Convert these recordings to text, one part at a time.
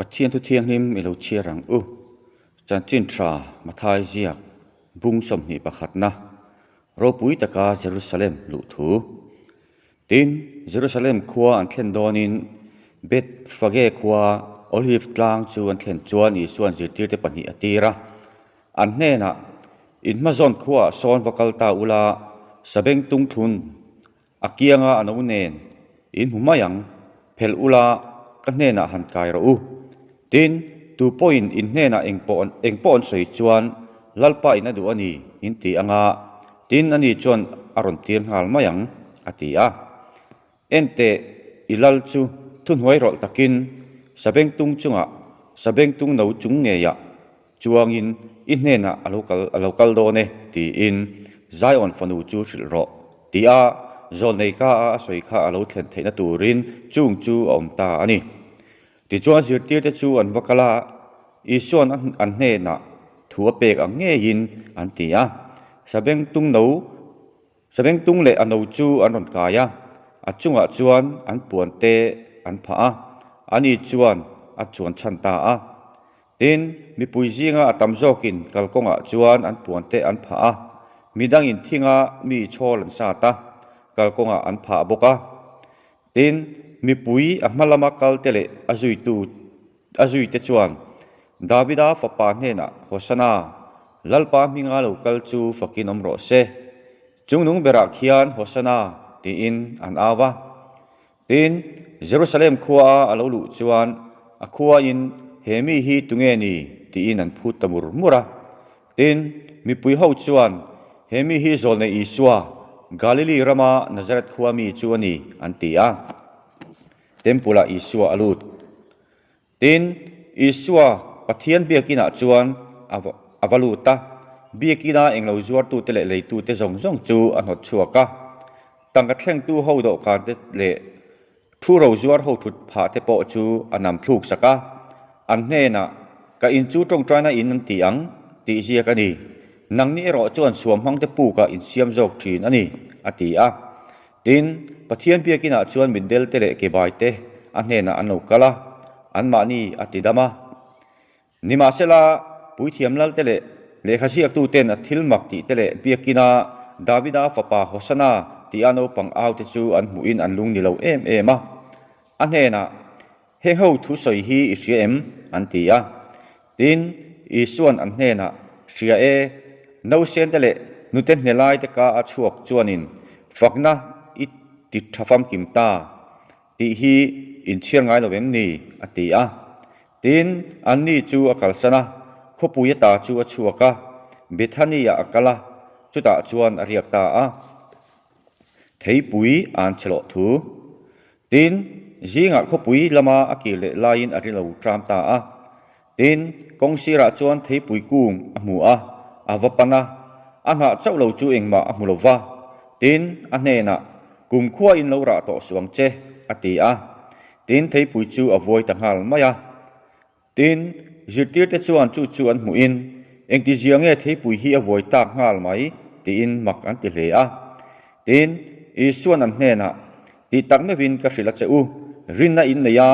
Pathian thu thianghlim i lo chhiar ang u. Chanchin tha Mathai ziak bung 21 pakhatna ropui taka Jerusalem luh thu. Tin, Jerusalem khua an thlen dawnin Bethphage khua Olive tlang chu an thlen chuan Isua'n zirtirte pahnih a tir a. An hnenah, In hmazawn khuaah sawn va kal ta ula, sabeng tung thlun A kianga a no nen in hmu mai ang, phelh ula ka hnenah han kai rawh u. Tin, tu pawhin in hnenah engpawh engpawh an sawi chuan Lalpa in a duh a ni in ti anga, tin ani chuan a rawn tir nghal mai ang, a ti a. Enteh, i lal chu thuhnuai rawlh takin sabengtung chungah sabengtung no chung ngeiah Chuangin i hnenah a lo kal a lo kal dawn e tiin Zion fanu chu hrilh rawh tia zawlnei ka a a sawi kha a lo thlen theihna turin chung chu a awm ta a ni. Tichuan zirtirte chu an va kal a, Isua'n an hnenah thu a pek ang ngeiin an ti a, Sabengtung no Sabengtung leh a no chu an rawn kai a, a chungah chuan an puan te an phah a, ani chuan a chuan chhan ta a. Tin, mipui zinga a tam zawkin kalkawngah chuan an puan te an phah a, midangin thinga mi chhawl an sat a, kalkawngah an phah bawk a. Tin, mipui a hma lama kalte leh a zuitu a zuite chuan Davida fapa hnenah, Hosana, Lalpa hminga lo kal chu fakin awm rawh se. Chungnung berah khian Hosana tiin an au va. Tin, Jerusalem khuaa a lo luh chuan a khuain, He mi hi tunge ni? tiin an phut ta mur mur a. Tin, mipui ho chuan, He mi hi Zawlnei Isua, Galili rama Nazareth khua mi chu a ni, an ti a. Temple-ah Isua a lut. Tin, Isua Pathian biakinah chuan a va lut a, biakina englo zuartute leh leitute zawng zawng chu a hnawt chhuak a. Tangka thlengtu ho dawhkante leh thu ro zuar ho thut phah te pawh chu a nam thluk sak a. An hnenah, Ka in chu tawngtaina in an ti ang, tih ziak a ni. Nangni erawh chuan suamhmangte pukah in siam zawk thin a ni, a ti a. Tin, Pathian biakinah chuan mitdelte leh kebaite a hnenah an lo kal a, anmahni a ti dam a. Nimahsela, puithiam lalte leh lehkha ziaktuten a thil mak tihte leh biakina Davida fapa Hosana tia naupang aute chu an hmuhin an lung ni lo em em a. A hnenah, Heng ho thusawi hi i hria em? an ti a. Tin, Isua'n an hnenah, Hria e, nausente leh hnute hne laite ka a chhuak chuanin fakna i ti tha famkim ta tih hi inchhiar ngai lo em ni? a ti a. Tin, anni chu a kalsan a, khawpui ata chu a chhuak a, Bethany-ah a kal a, chutah chuan a riak ta a. Theipui an che loh thu. Tin, zingah khawpui lama a kir leh laiin a ri lo tram ta a. Tin, kawng sirah chuan theipui kung a hmu a, a va pan a, a hnah chauh lo chu engmah a hmu lo va. Tin, a hnenah, Kumkhua in lo rah tawh suh ang che, a ti a. Tin, theipui chu a vuai ta nghal mai a. Tin, zirtirte chuan chu chu an hmuhin, Engtizia nge theipui hi a vuai tak nghal mai? tiin mak an ti hle a. Tin, Isua'n an hnenah, Tih tak meuhin ka hrilh a che u, rinna in nei a,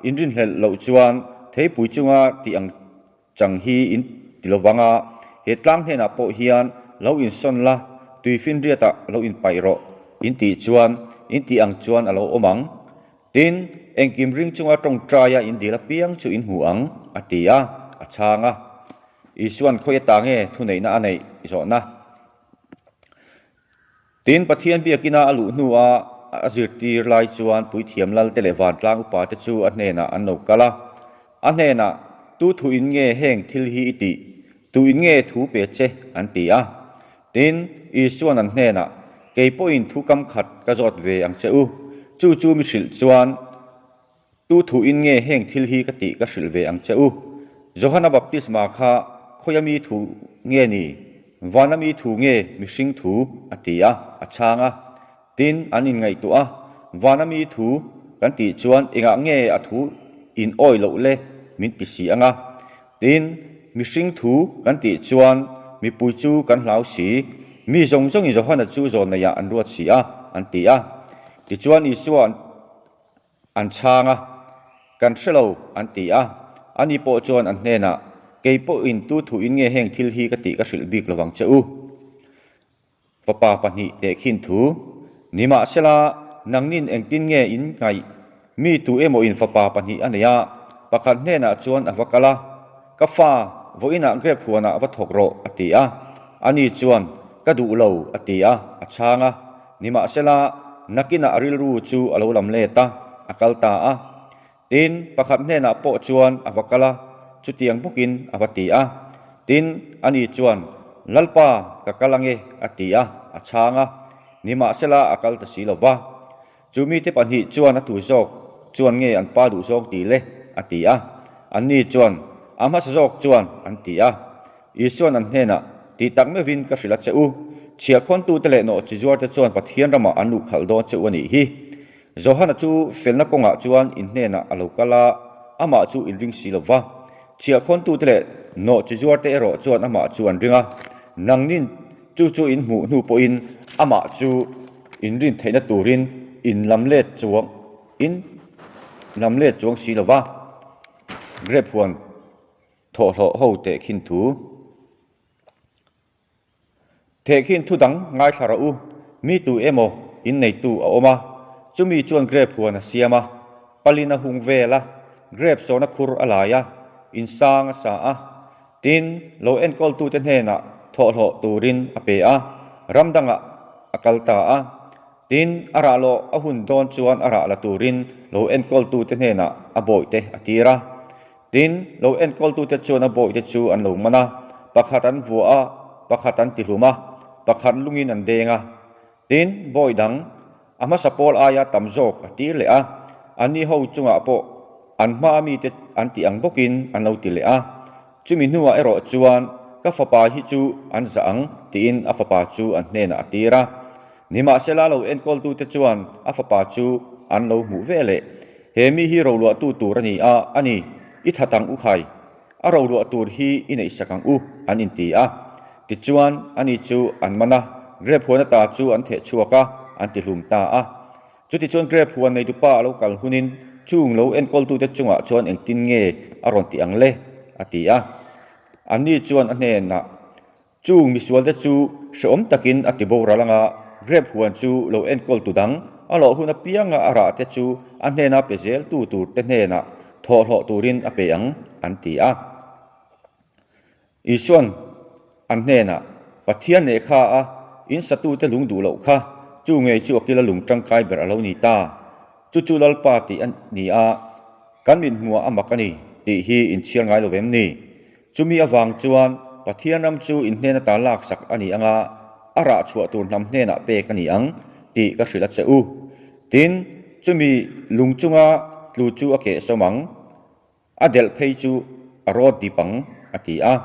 in rinhlelh loh chuan theipui chunga tih ang chang hi in ti lo vang a, he tlang hnenah pawh hian lo insawn la, tuifinriatah lo inpaih rawh, in tih chuan in tih ang chuan a lo awm ang. Tin, engkim ring chunga tawngtaia in dil apiang chu in hmu ang, a ti a, a chhang a. Isua'n khawi ata nge thuneihna a neih zawhna? Tin, Pathian biakina a luh hnua a zirtir lai chuan puithiam lalte leh vantlang upate chu a hnenah an lo kal a. A hnenah, Tu thu in nge heng thil hi i tih? Tu in nge thu pe che? an ti a. Tin, Isua'n an hnenah, Kei pawhin thu kam khat ka zawt ve ang che u. Chu chu mi hrilh chuan, Tu thu in nge heng thil hi ka tih ka hrilh ve ang che u? Johana baptisma kha khawia mi thu nge ni? Vana mi thu nge mihring thu? a ti a, a chhang a. Tin, an inngaihtuah a, Vana mi thu kan tih chuan engah nge a thu in awih loh le min ti si ang a. Tin, mihring thu kan tih chuan mipui chu kan hlau si, mi zawng zawngin Johana chu zawlneiah an ruat si a, an ti a. Tichuan Isua an chhang a, Kan hre lo, an ti a. Ani pawh chuan an hnenah, Kei pawhin tu thuin nge heng thil hi ka tih ka hrilh bik lovang che u? Fapa pahnih tehkhin thu, Nimahsela, nangnin engtin nge in ngaih? Mi tu emaw in fapa pahnih a nei a, pakhat hnenah chuan a va kal a, Ka fa, vawiinah grape huanah va thawk rawh, a ti a. Ani chuan, Ka duh lo, a ti a, a chhang a. Nimahsela, nakinah a rilru chu a lo lam let a, a kal ta a. Tin, pakhat hnenah pawh chuan a va kal a, chutiang bawkin a va ti a. Tin, ani chuan, Lalpa, ka kal ange, a ti a, a chhang a. Nimahsela a kal ta si lo va. Chu mite pahnih chuan a tu zawk chuan nge an pa duh zawng ti le? a ti a. Anni chuan, A hmasa zawk chuan, an ti a. Isuan an hnenah, Ti tak meuhin ka hrilh a che u, chhiahkhawntute leh nawhchi zuarte chuan Pathian ramah an luh khalh dawn che u a nih hi. Johana chu felna kawngah chuan in hnenah a lo kal a, amah chu in ring si lo va. Chhiahkhawntute leh nawhchi zuarte erawh chuan amah chu an ring a, nangnin chu chu in hmuh hnu pawhin amah chu in rin theihna turin in lam let chuang in lam let chuang si lo va. Grape huan thawhhlawh ho tehkhin thu. Thehkhin thu dang ngaithla rawh u, mi tu emaw in neitu a awm a, chumi chuan grape huan a siam a, palin a hung vel a, grape sawna khur a lai a, in sang a sa a, tin, lo enkawltute hnenah thawhhlawh turin a pe a, ram dangah a kal ta a. Tin, a rah lawh a hun dawn chuan a rah la turin lo enkawltute hnenah a bawihte a tir a. Tin, lo enkawltute chuan a bawihte chu an lo man a, pakhat an vuah a, pakhat an tihlum a, pakhat lungin an deng a. Tin, bawi dang, a hmasa pawl aia tam zawk a tir leh a, anni ho chungah pawh an hmaa mite an tih ang bawkin an lo ti leh a. Chumi hnuah erawh chuan, Ka fapa hi chu an zah ang, tiin a fapa chu an hnenah a tir a. Nimahsela lo enkawltute chuan a fapa chu an lo hmuh ve leh. He mi hi roluahtu tur a ni a, a ni, i that ang u khai. A roluah tur hi i neihsak ang u, an inti a. Tichuan, ani chu an man a, grape huan ata chu an theh chhuak a, an tihlum ta a. Chutichuan grape huan neitupa a lo kal hunin chung lo enkawltute chungah chuan engtin nge a rawn ti ang le? a ti a. Anni chuan a hnenah, Chung misualte chu hrehawm takin a ti boral anga grape huan chu lo enkawl tu dang, a lawh hun apianga a rah te chu a hnena pe zel tu tur te hnenah thawhhlawh turin a pe ang, an ti a. Isuan an hnenah, Pathian lehkha a in satute lung duh loh kha, chu ngei chu a kila lung tangkai ber a lo ni ta. Chu chu Lalpa tih a ni a, kan mithmuah a mak a ni tih hi inchhiar ngai lo vem ni? Chumi avang chuan Pathian ram chu in hnen ata laksak a ni anga, a rah chhuah tur hnam hnenah pek a ni ang tih ka hrilh a che u. Tin, chumi lung chunga tlu chu a keh sawm ang, a delh phei chu a rawt dip ang, a ti a.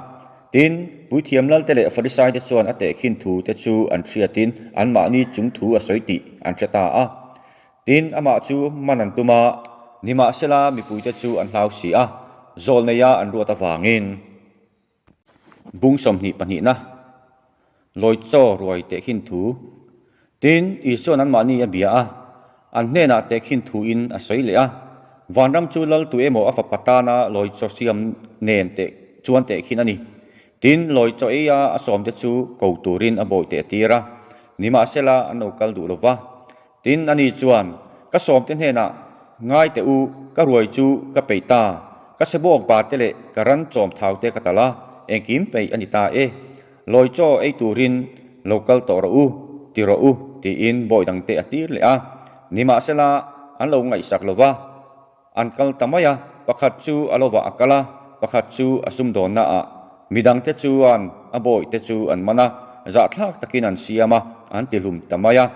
Tin, Puithiam Lalte leh Farisaite chuan a tehkhin thu te chu an hriatin anmahni chung thu a sawi tih an hre ta a. Tin, amah chu man an tum a, nimahsela mipuite chu an hlau si a, zawl neia an ruat avangin. Bung 22 pahnihna, Lawi chaw ruai tehkhin thu. Tin, Isua'n anmahni a bia a, an hnenah tehkhin thuin a sawi leh a, Vanram chu lal tu emaw a fapa tana lawi chaw siam nen teh chuan tehkhin a ni. Tin, lawi chaw eia a sawmte chu ko turin a bawih teh a tir a, nimahsela an lo kal duh lo va. Tin, ani chuan, Ka sawmte hnenah, Ngai teh u, ka ruai chu ka peih ta. Ka sebawk ba te leh ka ran chawm thau te ka talh a, engkim peih a ni ta e. Lawi chaw ei turin lo kal tawh rawh u, ti rawh u, tiin bawi dangte a tir leh a. Nimahsela, an lo ngaihsak lo va, an kal ta mai a, pakhat chu a lovah a kal a, pakhat chu a sumdawnna ah. Midangte chuan a bawihte chu an man a, zahthlak takin an siam a, an tihlum ta mai a.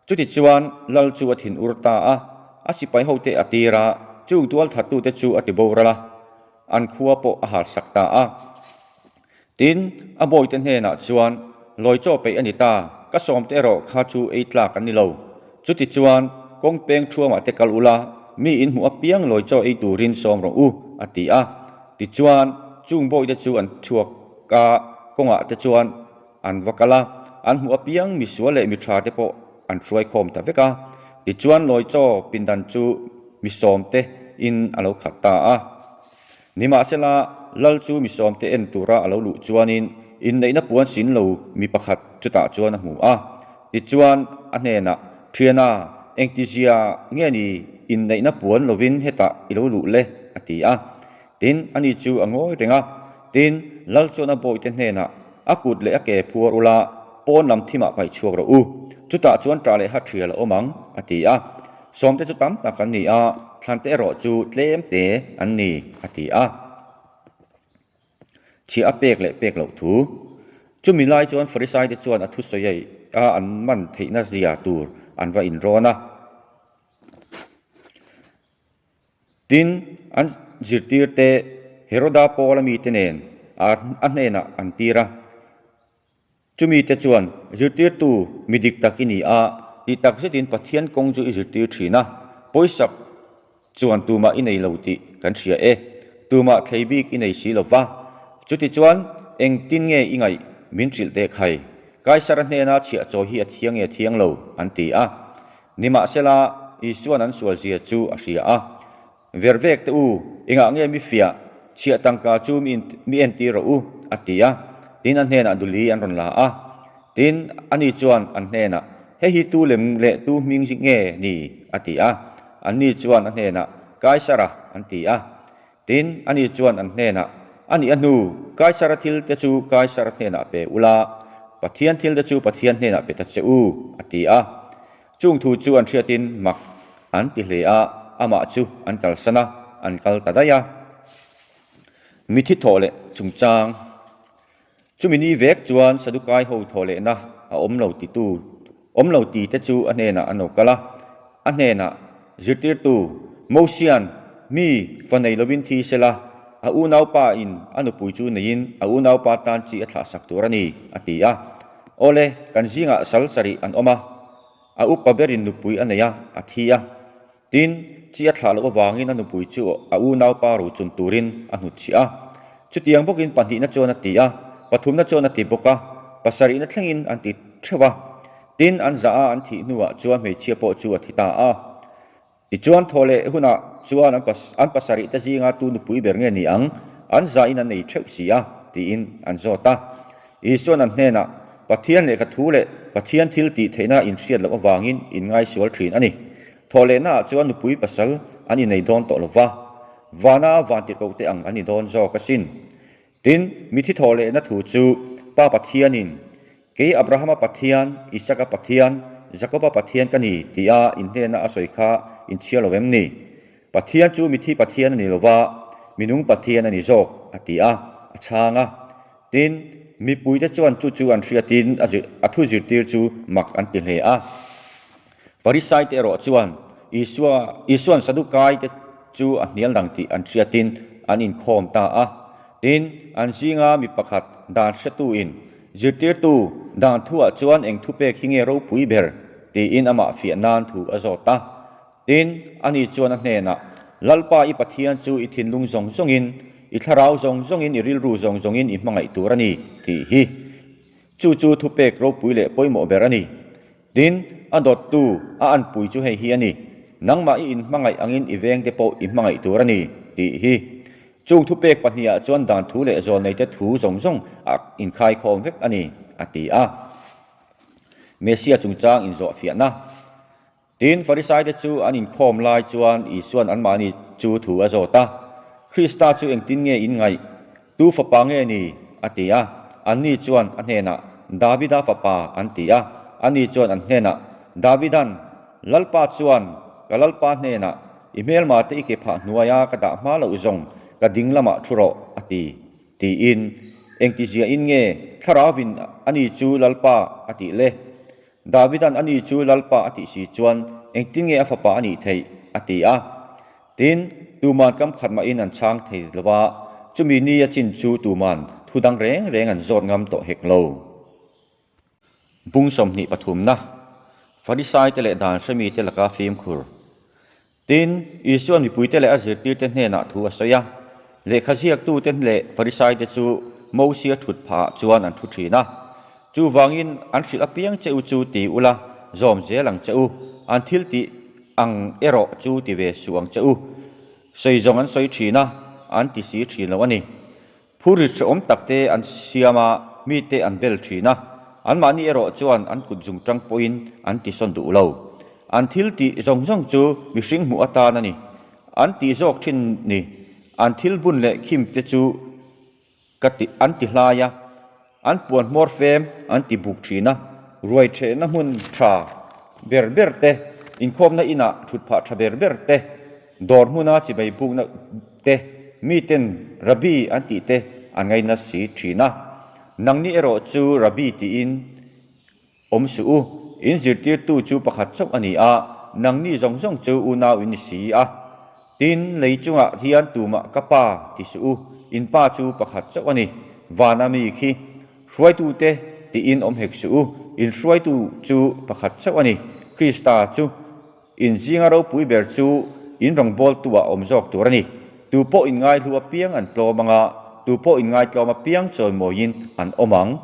Chutichuan lal chu a thin ur ta a, a sipai hote a tir a, chung tualthattute chu a ti boral a, an khua pawh a halsak ta a. Tin, a bawihte hnenah chuan, Lawi chaw peih a ni ta, ka sawmte erawh kha chu ei tlak an ni lo. Chutichuan, kawng peng thuamah te kal ula, mi in hmuh apiang lawi chaw ei turin sawm rawh u, a ti a. Tichuan, chung bawihte chu an chhuak a, kawngah te chuan an va kal a, an hmuh apiang misual leh mi tha te pawh an hruai khawm ta vek a. Tichuan, lawi chaw pindan chu mi sawmte in a lo khat ta a. Nimahsela, Lal chu mi sawmte en tura a lo luh chuanin inneihna puan sin lo mi pakhat chutah chuan a hmu a. Tichuan, a hnenah, Thiana, engtizia nge ni inneihna puan lovin hetah i lo luh le? a ti a. Tin, ani chu a ngawi reng a. Tin, Lal chuan a bawihte hnenah, A kut leh a ke phuar ula, pawn lam thimah paih chhuak rawh u. Chutah chuan ṭah leh ha ṭhial a awm ang, a ti a. Sawmte chu tam tak an ni a, thlante erawh chu tlem te an ni, a ti a. Chhiah a pek leh pek loh thu. Chumi lai chuan Farisaite chuan a thusawi a an man theihna zia tur an va inrawn a. Tin, an zirtirte Heroda Paula mite nen a hnenah an tir a. Chumi te chuan, Zirtirtu, mi dik tak i ni a, tih tak zetin Pathian kawng chu i zirtir thin a, pawisak chuan tumah i nei lo tih kan hria e, tumah thlei bik i nei si lo va. Chutichuan, engtin nge i ngaih min hrilh teh khai? Kaisara hnena chhiah chawi hi a thiang nge thiang lo? an ti a. Nimahsela, Isua'n an sualzia chu a hria a. Ver vek teh u, engah nge mi fiah, chhiah tangka chu mi mi entir rawh u, a ti a. Tin, a hnenah duli an rawn la a. Tin, ani chuan an hnenah, Hei hi tu lem leh tu hming zi nge ni? a ti a. Anni chuan a hnenah, Kaisara, an ti a. Tin, ani chuan an hnenah, A nih a hnu, Kaisara thil te chu Kaisara hnenah pe ula, Pathian thil te chu Pathian hnenah pe ta che u, a ti a. Chung thu chu an hriatin mak an ti hle a, amah chu an kalsan a, an kal ta daih a. Mithi thawh leh chungchang. Chumi ni vek chuan Sadukai ho thawh lehna a awm lo titu, awm lo ti te chu a hnenah an lo kal a. A hnenah, Zirtirtu, Mosian, mi fa nei lovin thi sela, a unaupa in a nupui chu neiin a unaupa tan chi a thlahsak tur a ni, a ti a. Awle, kan zingah sal sarih an awm a, a upa berin nupui a nei a, a thi a. Tin, chi a thlah loh avangin a nupui chu a unaupa rochun turin a hnutchhiah a. Chutiang bawkin pahnihna chuan a ti a, pathumna chuan a ti bawk a, pasarihna thlengin an ti theuh a. Tin, an zah a an thih hnuah chuan hmeichhia pawh chu a thi ta a. Tichuan thaw leh hunah chuan an an pasarih te zinga tu nupui ber nge ni ang, an zahin an nei theuh si a, tiin an zawt a. Isuan an hnenah, Pathian lehkha thu leh Pathian thil tih theihna inhriat loh avangin in ngaisual thin a ni. Thaw lehnaah chuan nupui pasal an innei dawn tawh lo va, vana vantirhkoh te ang an ni dawn zawk asin. Tin, mithi thawh lehna thu chu Pa Pathianin, Kei Abrahama Pathian, Isaka Pathian, Jakoba Pathian ka ni, tia inhnena a sawi kha inchhiar lo em ni? Pathian chu mithi Pathian a ni lo va, minung Pathian a ni zawk, a ti a, a chhang a. Tin, mipuite chuan chu chu an hriatin a thu zirtir chu mak an ti hle a. Farisaite erawh chuan Isua Isua'n Sadukaite chu a hnial dang tih an hriatin an inkhawm ta a. Tin, an zinga mi pakhat dan hretuin, Zirtirtu, dan thuah chuan eng thupek hi nge ropui ber? tiin amah fiah nan thu a zawt a. Tin, ani chuan a hnenah, Lalpa i Pathian chu i thinlung zawng zawngin, i thlarau zawng zawngin, i rilru zawng zawngin i hmangaih tur a ni, tih hi. Chu chu thupek ropui leh pawimawh ber a ni. Tin, a dawttu, a anpui chu hei hi a ni, Nangmah i inhmangaih angin i vengte pawh i hmangaih tur a ni, tih hi. Chung thupek pahniha chuan dan thu leh zawlneite thu zawng zawng a inkhaikhawm vek a ni, a ti a. Messia chungchang inzawhfiahna. Tin, Farisaite chu an inkhawm lai chuan Isua'n anmahni chu thu a zawt a, Krista chu engtin nge in ngaih? Tu fapa nge ni? a ti a. Anni chuan a hnenah, Davida fapa, an ti a. Ani chuan an hnenah, Davida'n, Lalpa chuan ka Lalpa hnenah, I hmelmate i ke phah hnuaia ka dah hma loh zawng ka ding lamah thu rawh, a ti, tiin. Engtiziain nge Thlarauvin ani chu Lalpa a tih le? Davida'n ani chu Lalpa a tih si chuan engtin nge a fapa a nih theih? a ti a. Tin, tuman kam khat mahin an chhang thei lo va, chumi ni a chin chu tuman thu dang reng reng an zawt ngam tawh hek lo. Bung 23 na, Farisaite leh dan hremite laka fimkhur. Tin, Isua'n mipuite leh a zirtirte hnenah thu a sawi a. Lehkha ziaktute leh Farisaite chu Mosia thut phahah chuan an thu thin a. Chuvangin an hrilh apiang che u chu ti ula, zawm zel ang che u. An thil tih ang erawh chu ti ve suh ang che u. Sawi zawng an sawi thin a. an ti si thin lo a ni. Phurrit hrehawm takte an siam a, mite an bel thin a, anmahni erawh chuan an kut zungtang pawhin an tisawn duh lo. An thil tih zawng zawng chu mihring hmuh atan a ni. An tih zawk thin ni. An thil bun leh khim te chu ka ti an ti hlai a, an puan hmawr fem an ti buk thin a, ruai thehna hmun tha ber ber te, inkhawmna inah thut phah tha ber ber te, dawr hmuna chibai bukna te, miten Rabbi an tih te an ngaina si thin a. Nangni erawh chu Rabbi tiin Awm suh u, in zirtirtu chu pakhat chauh a ni a, nangni zawng zawng chu unau in ni si a. Tin, lei chungah hian tumah ka pa ti suh u, in pa chu pakhat chauh a ni, vana mi khi. Hruaitute tiin awm hek suh u, in hruaitu chu pakhat chauh a ni, Krista chu. In zinga ropui ber chu in rawngbawltu-ah awm zawk tur a ni. Tu pawh inngaihlu apiang an tlawm anga, tu pawh inngaitlawm apiang chawimawiin an awm ang.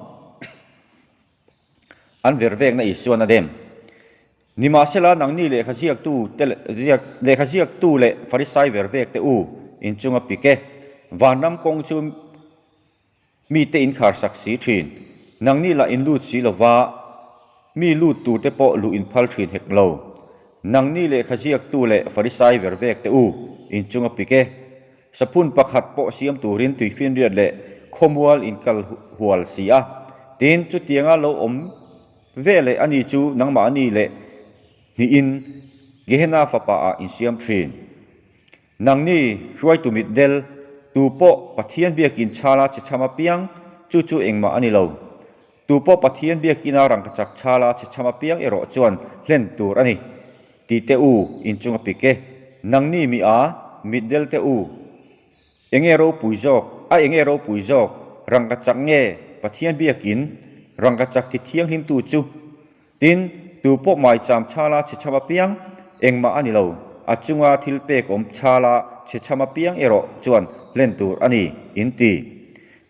An ver vekna Isuan a dem. Nimahsela nangni lehkha ziaktu te leh lehkha ziaktu leh Farisai ver vek te u inchunga pik e. Vanram kawng chu mite inkhar sak si thin. Nangni lah in lut si lova mi lut tur te pawh luh inphal thin hek lo. Nangni lehkha ziaktu leh Farisai ver vek te u inchunga pik e. Saphun pakhat pawh siam turin tuifinriat leh khawmual inkal hual si a. Tin, chutianga lo awm ve leh ani chu nangmahni leh hnihin Gehenna fapa ah insiam thin. Nangni hruaitu mitdel, tu pawh Pathian biakin chhala che chham apiang, chu chu engmah a ni lo. Tu pawh Pathian biakina rangkachak chhala che chham apiang erawh chuan hlen tur a ni. Ti teh u, inchung a pik e. Nangni mi a, mitdel teh u. Enge ropui zawk, a enge ropui zawk, rangkachak nge Pathian biakin rangkachak ti thianghlimtu chu? Tin, tu pawh maicham chhala chhe chham apiang, engmah a ni lo, a chunga thil pek awm chhala chhe chham apiang erawh chuan hlen tur a ni, in ti.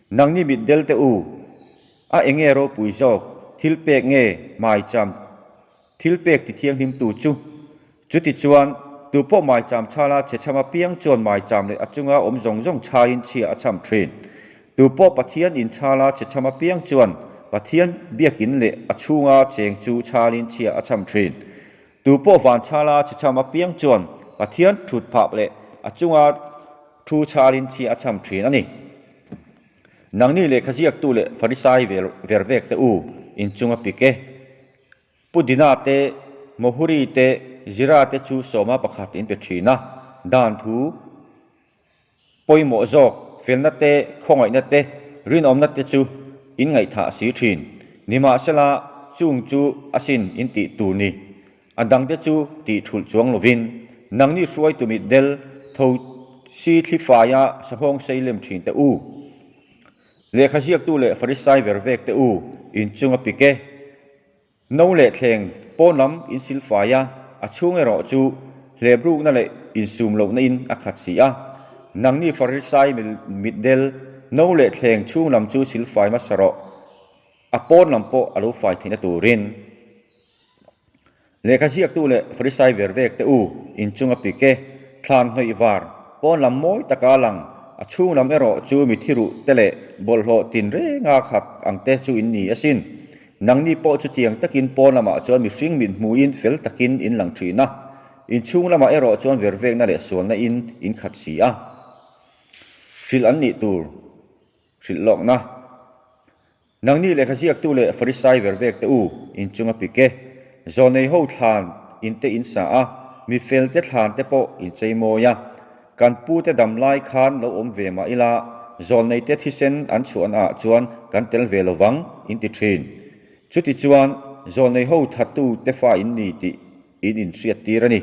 Nangni mitdel teh u, a enge ropui zawk, thil pek nge maicham Thil pek ti thianghlimtu chu. Chutichuan, tu pawh maicham chhala chhe chham apiang chuan maicham leh a chunga awm zawng zawng chhaiin chhia a chham thin. Tu pawh Pathian in chhala chhe chham apiang chuan Pathian biakin leh a chhunga cheng chu chhalin chhia a chham thin. Tu pawh van chhala chhe chham apiang chuan Pathian thut phah leh a chunga thu chhalin chhia a chham thin a ni. Nangni lehkha ziaktu leh Farisai ver vek te u, inchunga pik e. Pu Dina te, Mohuri te, Zira te chu sawma pakhat in pe thin a, dan thu pawimawh zawk, felna te, khawngaihna te, rinawmna te chu in ngaihthah si thin. Nimahsela, chung chu asin in tih tur ni. A dangte chu tih thulh chuang lovin, nangni hruaitu mitdel tho si thli faia sahawng sei lem thin te u. Lehkha ziaktu leh Farisai ver vek te u, inchung a pik e. No leh thleng pawn lam in silfai a, a chhung erawh chu hlebrukna leh insum lohna in a khat si a. Nangni Farisai mitdel, no leh thleng chhung lam chu silfai hmasa rawh, a pawn lam pawh a lo fai theihna turin. Lehkha ziaktu leh Farisai ver vek te u, inchung a pik e, thlan hnawih var, pawn lam mawi taka lang, a chhung lam erawh chu mi thi ruh te leh bawlhhlawh tin renga khat ang te chu in ni asin. Nangni pawh chutiang takin pawn lamah chuan mihring mit hmuhin fel takin in lang thin a, inchhung lamah erawh chuan ver vekna leh sualna in in khat si a. Hrilh an nih tur hrilh lawkna. Nangni lehkha ziaktu leh Farisai ver vek te u, inchung a pik e. Zawnei ho thlan in te in sa a, mi fel te thlan te pawh in chei mawi a. Kan pu te dam lai khan lo awm ve mah ila, zawlnei te thisen an chhuahna ah chuan kan tel ve lo vang, in ti thin. Chuti chuan zawlnei ho thattu te fa in ni tih in inhriat tir a ni.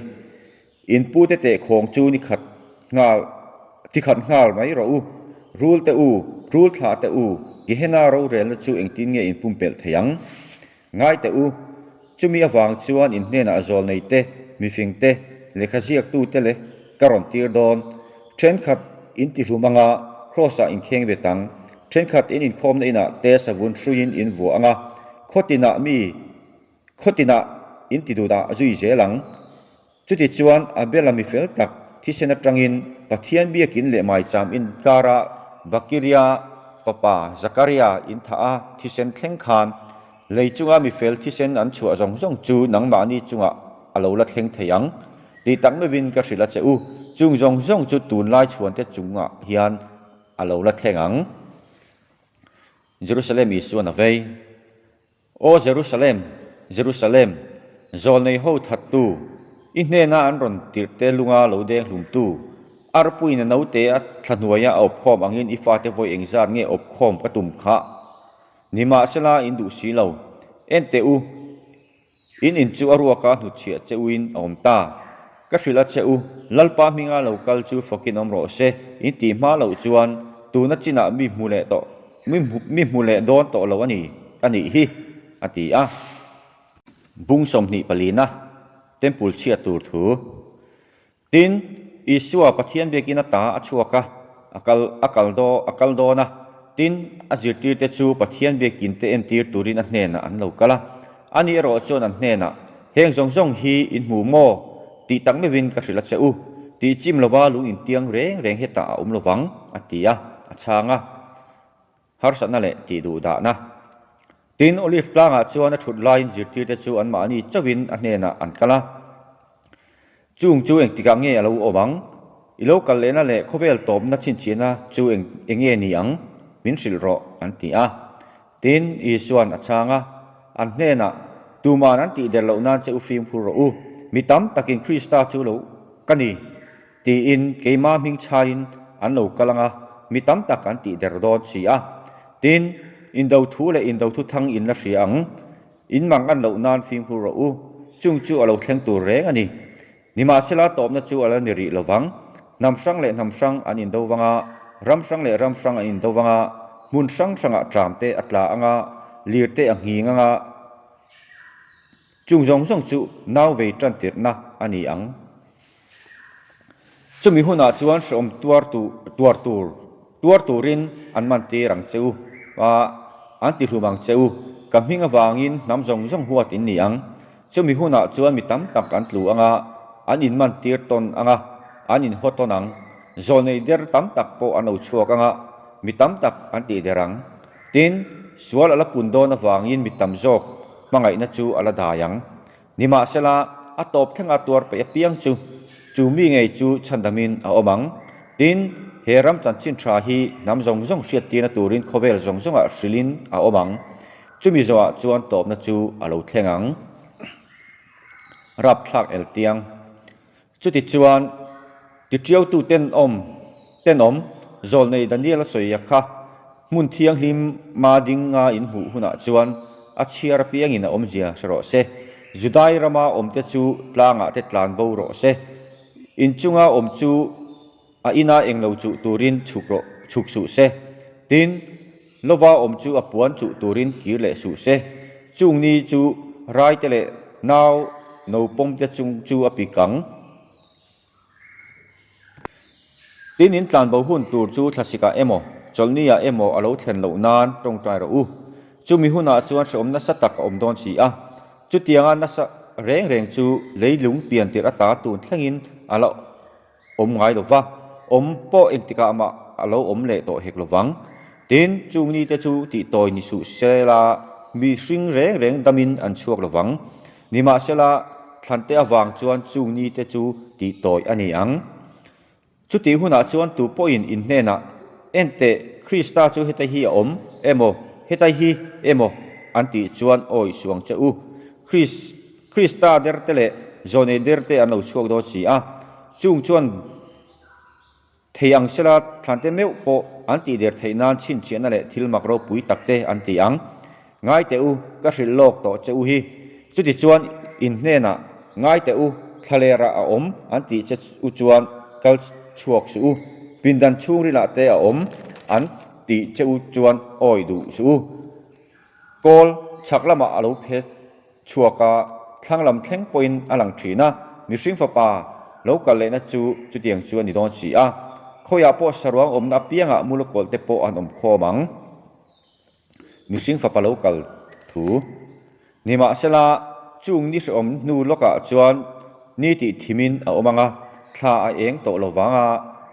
In pute tehkhawng chu ni khat nghal ti khat nghal mai rawh u. Rul te u, rul thlah te u, Gehenna rorelna chu engtin nge in pumpelh thei ang? Ngai teh u, chumi avang chuan in hnenah zawlnei te, mifing te, lehkha ziaktu te leh ka rawn tir dawn. Thenkhat in ti hlum anga Kraws-ah in kheng vet ang. Thenkhat in inkhawmna inah te savun hruiin in vuah anga, khawtinah mi Khawtinah in ti duhdah zui zel ang. Chutichuan Abel-a mi fel tak, thisen atangin Pathian biakin leh maicham inkara Bakiria fapa Zakaria in thah a thisen thleng khan lei chunga mifel thisen an chhuah zawng zawng chu nangmahni chungah a lo la thleng thei ang tih tak meuhin ka hrilh a che u. Chung zawng zawng chu tunlai chhuante chungah hian a lo la thleng ang. Jerusalem Isuan a vei. Aw Jerusalem, Jerusalem, zawlnei ho thattu, i hnena an rawn tirhte lunga lo deng hlumtu, arpuiin a naute a thla hnuaia a awpkhawm angin i fate vawi engzat nge awpkhawm ka tum khah? Nimahsela in duh si lo. En teh u, In in chu a ruaka hnutchhiah che uin a awm ta. Ka hrilh a che u, Lalpa hminga lo kal chu fawkin awm rawh se, in tih hma loh chuan tuna chinah mi hmu leh tawh mi hmu leh dawn tawh lo a ni, a nih hi, a ti a. Bung 20 palina, Temple chhiat tur thu. Tin, Isua Pathian biakin ata a chhuak a, a kal a kal daw a kal dawn a. Tin, a zirtirte chu Pathian biakin te entir turin a hnenah an lo kal a. Ani erawh chuan an hnenah, Heng zawng zawng hi in hmu maw? Tih tak meuhin ka hrilh a che u. Tih chim lova lung intiang reng reng hetah a awm lovang, a ti a, a chhang a. Harsatna leh tih duh dahna. Tin, Olive tlangah chuan a thut laiin zirtirte chu anmahni chauhin a hnenah an kal a. Chung chu engtikah nge a lo awm ang? I lo kal lehna leh khawvel tawpna chhinchhiahna chu eng enge ni ang? Min hrilh rawh, an ti a. Tin, Isua'n a chhang a, an hnenah, Tuma'n an tih der loh nan che u fimkhur rawh u. Mi tam takin Krista chu lo ka ni. Tiin keimah hming chhaiin an lo kal ang a, mi tam tak an tih der dawn si a. Tin, indo thu leh indo thu thang in la hria ang. In mang an loh nan fimkhur rawh u, chung chu a lo thleng tur reng a ni. Nimahsela tawpna chu a la ni rih lo vang. Hnam hrang leh hnam hrang an indo vang a, ram hrang leh ram hrang an indo vang a, hmun hrang hrangah ṭam te a tla ang a, lir te a nghing ang a, Chung zawng zawng chu nau vei tan tirhna a ni ang. Chumi hunah chuan hrehawm tuar tu tuar tur tuar turin an man tir ang che u a, an ti hlum ang che u. Ka hming avangin hnam zawng zawng huat in ni ang. Chumi hunah chuan mi tam tak an tlu ang a, an inman tir tawn ang a, an inhaw tawn ang. Zawlnei der tam tak pawh an lo chhuak ang a, mi tam tak an tih der ang. Tin, sual a la pun dawn avangin mi tam zawk hmangaihna chu a la dai ang. Nimahsela, a tawp thlenga tuar peih apiang chu, chu mi ngei chu chhandamin a awm ang. Tin, he ram chanchin tha hi hnam zawng zawng hriattirna turin khawvel zawng zawngah hrilhin a awm ang. Chumi zawhah chuan tawpna chu a lo thleng ang. Rapthlak eltiang. Chutichuan, tiṭiautu tenawm, tenawm, zawlnei Daniel a sawi a kha, hmun thianghlim ma ding nga in hmuh hunah chuan a chhiar apiangin a awmzia hre rawh se. Judai rama awmte chu tlangah te tlan bo rawh se. Inchunga awm chu a ina englo chuh turin chhuk rawh, chhuk suh se. Tin, lova awm chu a puan chuh turin kir leh suh se. Chung ni chu raite leh nau no pawmte chung chu a pik ang. Tin, in tlanbo hun tur chu thlasikah emaw, chawlhniah emaw a lo thlen loh nan tawngtai rawh u. Chumi hunah chuan hrehawm nasa tak a awm dawn si a. Chutianga nasa reng reng chu leilung pian tirh ata tun thlengin a la awm ngai lo va, awm pawh engtikah mah a lo awm leh tawh hek lo vang. Tin, chung nite chu tihtawi ni suh sela mihring reng reng damin an chhuak lo vang. Nimahsela, thlante avang chuan chung nite chu tihtawi a ni ang. Chutih hunah chuan tu pawhin in hnenah, Enteh, Krista chu hetai hi a awm emaw, hetai hi emaw an tih chuan awi suang che u. Kris. Krista derte leh Zawnei derte an lo chhuak dawn si a, chung chuan thei ang sela thlante meuh pawh an tih der theih nan chhinchhiahna leh thil mak ropui takte an ti ang. Ngai teh u, ka hrilh lawk tawh che u hi. Chutichuan in hnenah, Ngai teh u, thlalerah a awm an tih che u chuan kal chhuak suh u, pindan chhungrilah te a awm an tih che u chuan awi duh suh u. Kawl chhak lamah a lo phe chhuak a, thlang lam thleng pawhin a lang thin a, mihring fapa lo kal lehna chu chutiang chu a ni dawn si a, khawiah pawh saruang awmna apiangah mula kawlh te pawh an awm khawm ang. Mihring fapa lo kal thu. Nimahsela, chung ni hrehawm hnu lawkah chuan ni tih thimin a awm ang a. Thla a eng tawh lo vang a,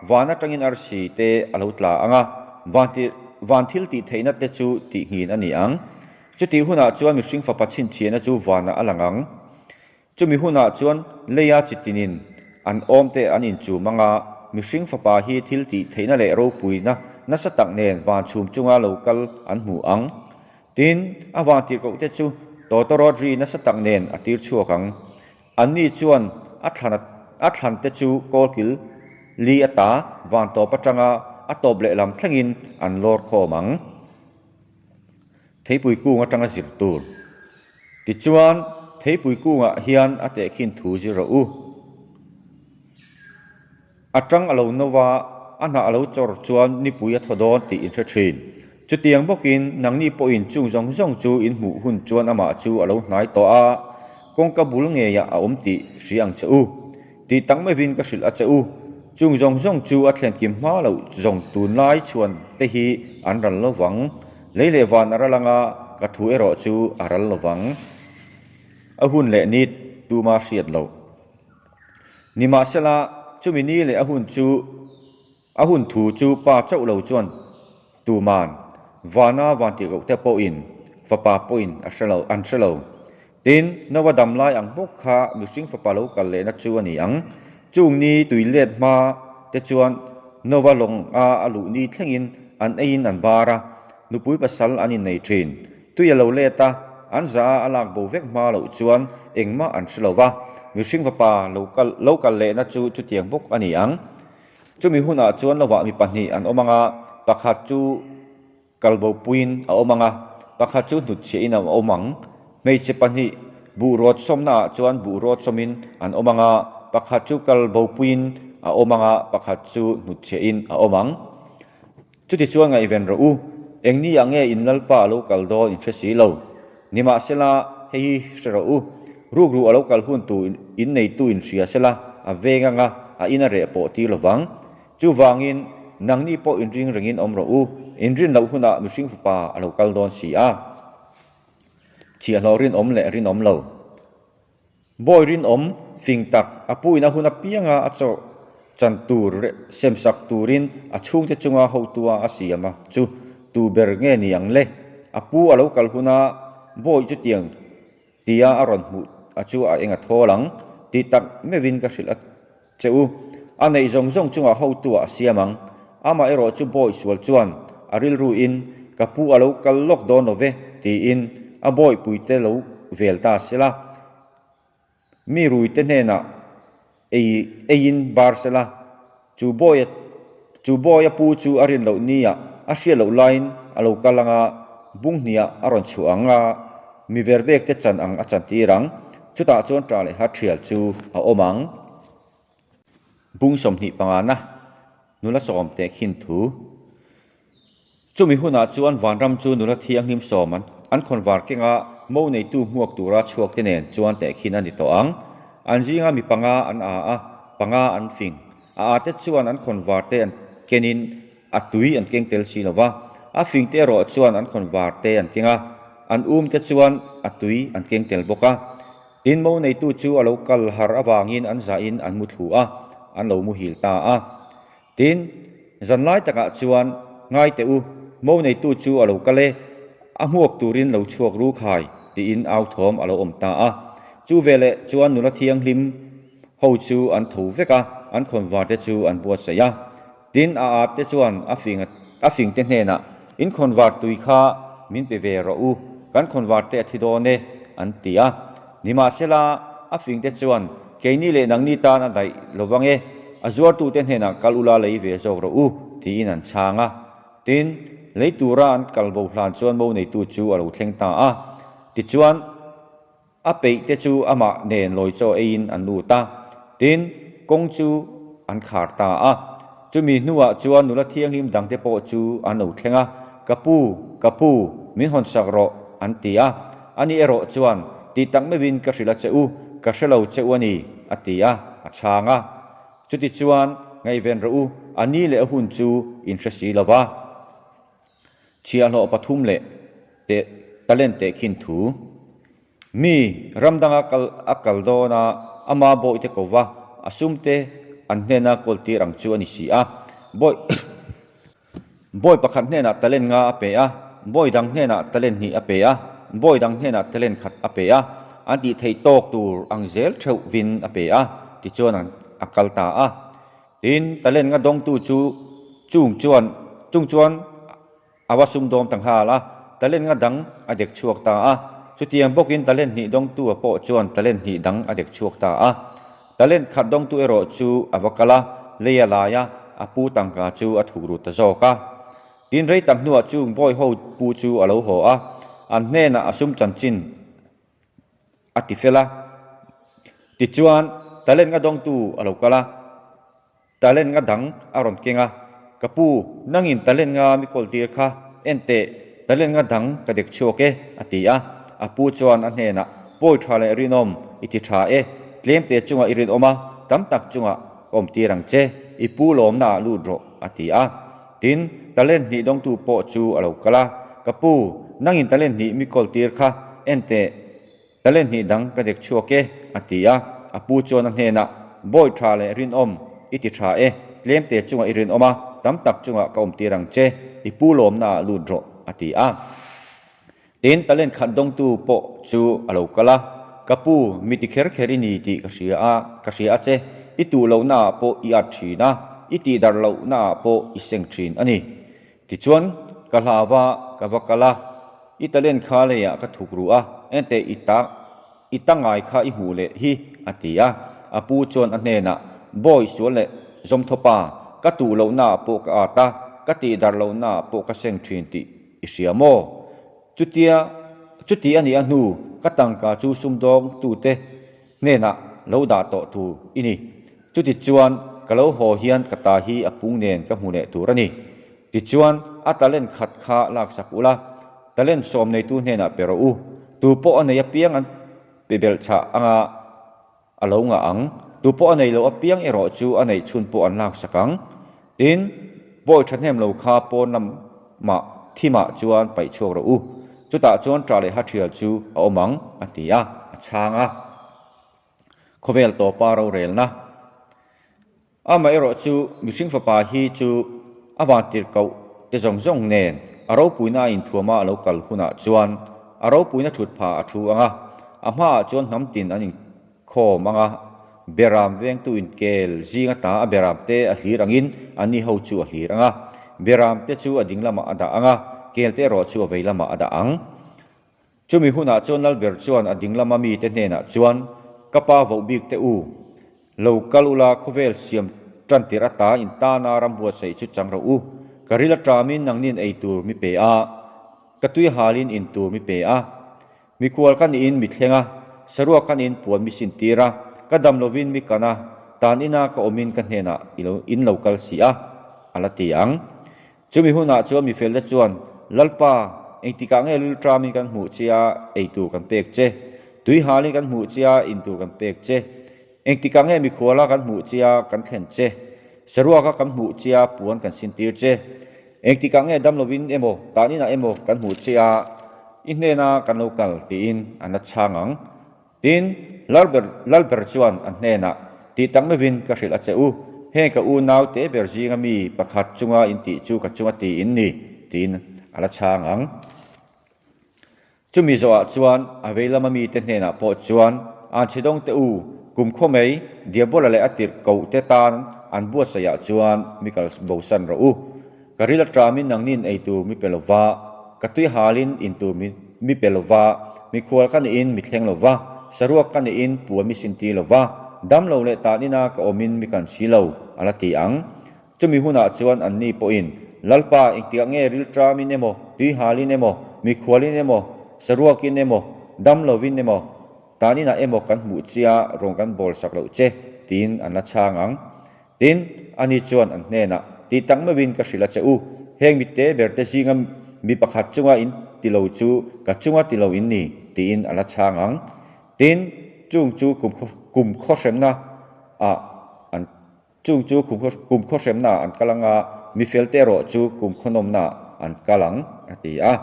van atangin arsi te a lo tla ang a, van ti van thil tih theihna te chu tih nghin a ni ang. Chutih hunah chuan mihring fapa chhinchhiahna chu vanah a lang ang. Chumi hunah chuan leia chitinin an awm te an inchum ang a, mihring fapa hi thil tih theihna leh ropuina nasa tak nen van chhum chunga lo kal an hmu ang. Tin, a van tirhkoh te chu tawtawrawt ri nasa tak nen a tir chhuak ang. Anni chuan a thlan a thlan te chu kawlkil li ata van tawp atanga a tawp lehlam thlengin an lawr khawm ang. Theipui kung atanga zir tur. Tichuan, theipui kungah hian a tehkhin thu zir rawh u. A tang a lo no va, a hnah a lo chawr chuan nipui a thaw dawn tih in hre thin. Chutiang bawkin nangni pawhin chung zawng zawng chu in hmuh hun chuan amah chu a lo hnai tawh a, kawngka bul ngeiah a awm tih hria ang che u. Tih tak maivin ka hrilh a che u. Chung zawng zawng chu a thlen kim hma loh zawng tunlai chhuan te hi an ral lo vang. Lei leh van a ral anga ka thu erawh chu a ral lo vang. A hun leh ni tuma hriat loh. Nimahsela, chumi ni leh a hun chu a hun thu chu pa chauh lo chuan tuman vana van tih loh te pawhin fapa pawhin a hre lo, an hre lo. Tin, Noa dam lai ang bawk kha mihring fapa lo kal lehna chu a ni ang. Chung ni tui let hma te chuan Noa lawnga a luh ni thlengin an eiin an bar a, nupui pasal an innei thin. Tui a lo let a, an za a a lak bo vek hma loh chuan engmah an hre lo va, mihring fapa lo kal lo kal lehna chu chutiang bawk a ni ang. Chumi hunah chuan lovah mi pahnih an awm ang a, pakhat chu kal bo puiin a awm ang a, pakhat chu hnutchhiahin a awm ang. Hmeichhe pahnih buh rawt sawmnaah chuan buh rawt sawmin an awm ang a, pakhat chu kal bo puiin a awm ang a, pakhat chu hnutchhiahin a awm ang. Chutichuan ngaihven rawh u, eng ni ah nge in Lalpa a lo kal dawn in hre si lo. Nimahsela, hei hi hre rawh u, rukru a lo kal hun tu in neitu in hria sela, a veng anga a in a reh pawh tir lo vang. Chuvangin, nangni pawh inring rengin awm rawh u, inrin loh hunah mihring fapa a lo kal dawn si a. Chhiahhlawh rinawm leh rinawm lo. Bawi rinawm fing tak, a puin a hun apianga a chaw chan tur semsak turin a chhungte chunga hotua a siam a chu tu ber nge ni ang le? A pu a lo kal huna bawi chutiang tia a rawn hmuh a chu a eng a thawl ang tih tak meuhin ka hrilh a che u. A neih zawng zawng chungah hotua a siam ang. Amah erawh chu bawi sual chuan a rilruin ka pu a lo kal lawk dawn lo ve tiin a bawipuite lo vel ta sela. Mi ruite hnenah ei eiin bar sela, chu bawi chu bawi a pu chu a rin loh nia a hriat loh laiin a lo kal anga bung hniah a rawn chhuah ang a, mi ver vek te chan ang a chan tir ang, chutah chuan ṭah leh ha ṭhial chu a awm ang. Bung 25 na nula sawm teh khin thu. Chumi hunah chuan vanram chu nula thianghlim sawm an an khawnvar kenga mo neitu hmuak tura chhuak te nen chuan tehkhin a ni tawh ang. An zinga mi panga an a a, panga an fing. A a te chuan an khawnvar te an kenin a tui an keng tel si lo va, a fing te erawh chuan an khawnvar te an keng a, an um te chuan a tui an keng tel bawk a. Tin mo neitu chu a lo kal har avangin an zahin an mu thlu a, an lo muhil ta a. Tin, zan lai takah chuan, Ngai teh u, mo neitu chu a lo kal e, a hmuak turin lo chhuak ru khai, tiin au thawm a lo awm ta a. Chu veleh chuan nula thianghlim ho chu an tho vek a, an khawnvar te chu an buatsaih a. Tin, a at te chuan a fing a fing te hnenah, In khawnvar tui kha min pe ve rawh u, kan khawnvar te a thi dawn e, an ti a. Nimahsela, a fingte chuan, Keini leh nangni tan a daih lo vang e, a zuartute hnenah kal ula lei ve zawk rawh u, tiin an chhang a. Tin, lei tura an kal bo hlan chuan mo neitu chu a lo thleng ta a. Tichuan, a peihte chu amah nen lawi chaw eiin an lut a. Tin, kawng chu an khar ta a. Chumi hnuah chuan nula thianghlim dangte pawh chu an lo thleng a, Ka pu, ka pu, min hawn sak rawh, an ti a. Ani erawh chuan, Tih tak meuhin ka hrilh a che u, ka hre lo che u a ni, a ti a, a chhang a. Chutichuan, ngaihven rawh u, a ni leh a hun chu in hre si lo va. Chhiahhlawh pathum leh teh talent tehkhin thu. Mi ram danga kal a kal dawn a, ama bawihte ko va, a sumte an hnena kawl tir ang chu a ni si a. Bawi Bawi pakhat hnenah talent nga a pe a, bawi dang hnenah talent hnih a pe a, bawi dang hnenah talent khat a pe a, an tih theih tawk tur ang zel theuh vin a pe a, tichuan an a kal ta a. Tin, talent nga dawngtu chu chung chuan chung chuan a va sumdawm ta nghal a, talent nga dang a dek chhuak ta a. Chutiang bawkin talent hnih dawngtu a pawh chuan talent hnih dang a dek chhuak ta a. Talent khat dawngtu erawh chu a va kal a, lei a lai a, a pu tangka chu a thuk rut ta zawk a. Tin rei tak hnuah chung bawi ho pu chu a lo haw a, an hnenah a sum chanchin a ti fel a. Tichuan, talent nga dawngtu a lo kal a. Talent nga dang a rawn keng a, Ka pu, nangin talent nga mi kawl tir kha, en teh, talent nga dang ka dek chhuak e, a ti a. A pu chuan a hnenah, Pawi tha leh rinawm, i ti tha e, tlemte chungah i rinawm a, tam tak chungah ka awm tir ang che, i pu lawmna ah lut rawh, a ti a. Tin, talent hnih dawngtu pawh chu a lo kal a, Ka pu, nangin talent hnih mi kawl tir kha, en teh, Talent hnih dang ka dek chhuak e, a ti a. A pu chuan a hnenah, Bawi tha leh rinawm, i ti tha e, tlemte chungah i rinawm a, tam tak chungah ka awmtir ang che, i pu lawmna ah lut rawh, a ti a. Tin, talent khat dawngtu pawh chu a lo kal a, Ka pu, mi ti kher kher i ni tih ka hria a, ka hria a che, i tuh lohna ah pawh i at thin a, i tihdarh lohna ah pawh i seng thin a ni. Tichuan, ka hlau a, ka va kal a, i talent kha leiah ka thuk ruh a, enteh i ta, i ta ngai kha i hmuh leh hi, a ti a. A pu chuan a hnenah, Bawi sual leh zawmthawpa, ka tuh lohnaah pawh ka at a, ka tihdarh lohnaah pawh ka seng thin tih i hria maw? Chutia, chuti a nih a hnu, ka tangka chu sumdawngtute hnenah lo dah tawh tur i ni. Chutichuan, ka lo haw hian ka ta hi a pung nen ka hmu leh tur a ni. Tichuan, a talent khat kha laksak ula, talent sawm neitu hnenah pe rawh u. Tu pawh a nei apiang an pe belh chah anga a lo ngah ang. Tu pawh a nei lo apiang erawh chu a neih chhun pawh an laksak ang. Tin, pawi thahnem lo kha pawn lamah thimah chuan paih chhuak rawh u. Chutah chuan ṭah leh hathial chu a awm ang, a ti a, a chhang a. Khawvel tawpa rorelna. Amaherawh chu mihring fapa hi chu a vantirhkoh te zawng zawng nen a ropuina a inthuama a lo kal hunah chuan a ropuina thut pha a thu ang a, a hmaah chuan hnam tin an in Khawm anga Beram vengtu in kel zing ata a Beram te a hlir angin a ni ho chu a hlir anga, Beram te chu a ding lamah a dah anga, kel te erawh chu a vei lamah a dah ang. Chumi hunah chuan Lalber chuan a ding lama mite hnenah chuan, Ka pa voh bik te u, lo kal ula khawvel siam tantir ata in tana ram buatsaih chu chang rawh u, ka ril aṭamin nangnin ei tur mi pe a, ka tui halin in tur mi pe a, Mikhual ka niin mi thleng a, saruak ka niin puan mi sin tir a, ka dam lovin mi kan a, tan ina ka awmin ka hnenah i lo in lo kal si a, a la ti ang. Chumi hunah chuan mifelte chuan, Lalpa, engtikah nge lul ṭamin kan hmuh che a, ei tur kan pek che? Tui halin kan hmuh che a, in tur kan pek che? Engtikah nge mikhuala kan hmuh che a, kan thlen che? Saruaka kan hmuh che a, puan kan sin tir che? Engtikah nge dam lovin emaw, tan inah emaw kan hmuh che a, i hnena kan lo kal tiin an la chhang ang. Tin, Lalber, Lalber chuan an hnenah, Tih tak meuhin ka hrilh a che u, heng ka unau te ber zinga mi pakhat chunga in tih chu ka chunga ti in ni, tiin a la chhang ang. Chumi zawhah chuan a vei lama mite hnenah pawh chuan, Anchhe dawngte u, kum khaw mai, Diabola leh a tirh kohte tan an buatsaihah chuan mi kal bosan rawh u. Ka ril aṭamin nangnin ei tur mi pe lo va, ka tui halin in tur mi pe lo va, mikhual ka nihin mi thleng lo va, saruak ka nihin puan mi sintir lo va, damlo leh tan ina ka awmin mi kan si lo, a la ti ang. Chumi hunah chuan anni pawhin, Lalpa, engtikah nge rilṭamin emaw, tuihalin emaw, mikhualin emaw, saruakin emaw, damlovin emaw, taninah emaw kan hmuh chia rawn kan bawl sak loh che, tiin an la chhang ang. Tin, ani chuan an hnenah, Tih tak meuhin ka hrilh a che u, heng mitte berte zinga mi pakhat chunga in ti lo chu ka chunga ti lo in ni, tiin a la chhang ang. Tin, chung chu kum khawhremna ah an. Chung chu kum khawhremnaah an kal ang a, mi felte erawh chu kum khawnawmnaah an kal ang, a ti a.